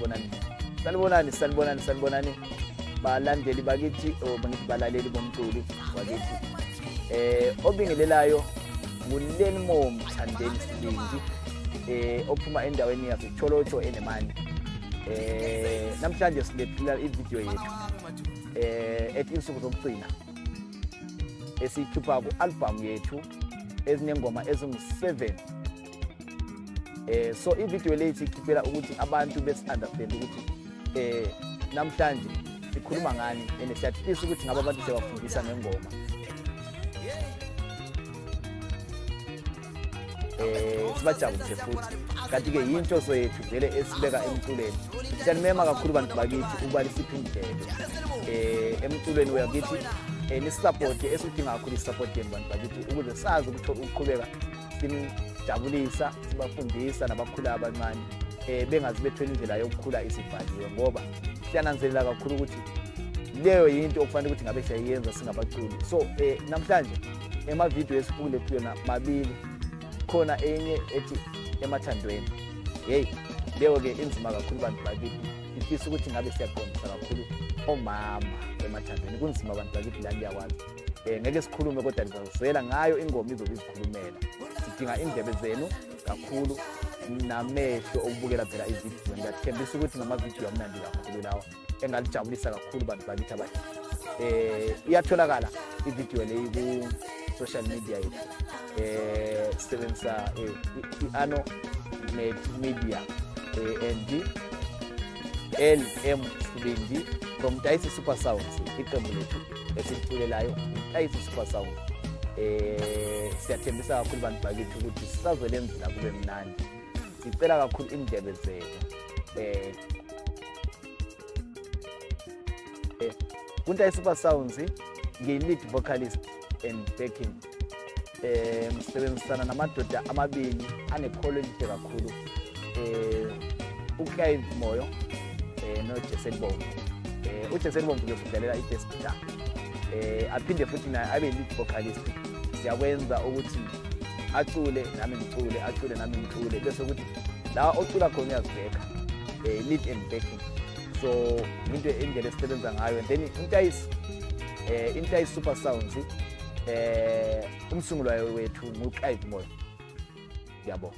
Sanibonani, sanibonani, sanibonani, sanibonani balandeli bakithi, or ngithi balaleli bomculi wakithi. Obingelelayo nguLenmo Mthandeni Sibindi, ophuma endaweni yaseTsholotsho enemani. Namhlanje silethula ivideo yethu ethi Insuku Zokugcina, esiyikhipha ku-album yethu ezinengoma ezingu-7. So ivideo le sikhiphela ukuthi abantu besi-understand ukuthi namhlanje sikhuluma ngani, and siyafisa ukuthi ngabe abantu siyabafundisa ngengoma, sibajabulise futhi. Kanti-ke yinhloso yethu vele esibeka emculweni. Siyanimema kakhulu bantu bakithi ukuba lisiphe indlebe emculweni wakithi, nisisapote. Esudinga kakhulu isapoti yenu bantu bakithi, ukuze sazi ukuthi ukuqhubeka sinijabulisa, sibafundisa nabakhula abancane, bengazi bethwele indlela yokukhula isibhaliwe, ngoba siyananzelela kakhulu ukuthi leyo yinto okufanele ukuthi ngabe siyayenza singabaculi. So namhlanje emavidiyo esikulethu yona mabili. Khona enye ethi Emathandweni. Hey, leyo-ke inzima kakhulu bantu bakithi. Ifisa ukuthi ngabe siyaqondisa kakhulu omama emathandweni. Kunzima bantu bakithi la, liyakwazi. Ngeke sikhulume, kodwa lizazwela ngayo ingoma, izobe izikhulumela. Sidinga indlebe zenu kakhulu namehlo okubukela phela ividiyo. Ngiyathembisa ukuthi ngamavidiyo amnandi kakhulu lawa, engalijabulisa kakhulu bantu bakithi abahle. Iyatholakala ividiyo leyi ku-social media yethu. Sisebenzisa i-Ano Net Media and LM Sibindi from Taisi Super Sounds. Iqembu lethu esiliculelayo, Taisi Super Sound. Siyathembisa kakhulu bantu bakithi ukuthi sisazolenzela kube mnandi. Sicela kakhulu indlebe zenu. Kuntayi Super Sounds ngiyi-lead vocalist and backing. Ngisebenzisana namadoda amabili anekholo elihle kakhulu, uClive Moyo noJason Bomvu. UJason Bomvu uzosidlalela i-bass guitar, aphinde futhi naye abe lead vocalist. Siyakwenza ukuthi acule nami ngicule, acule nami ngicule, bese ukuthi la ocula khona uyazibheka, lead and backing. So into indlela esisebenza ngayo. And then Intayi Super Sounds, umsunguli wayo wethu nguClive Moyo. Ngiyabonga.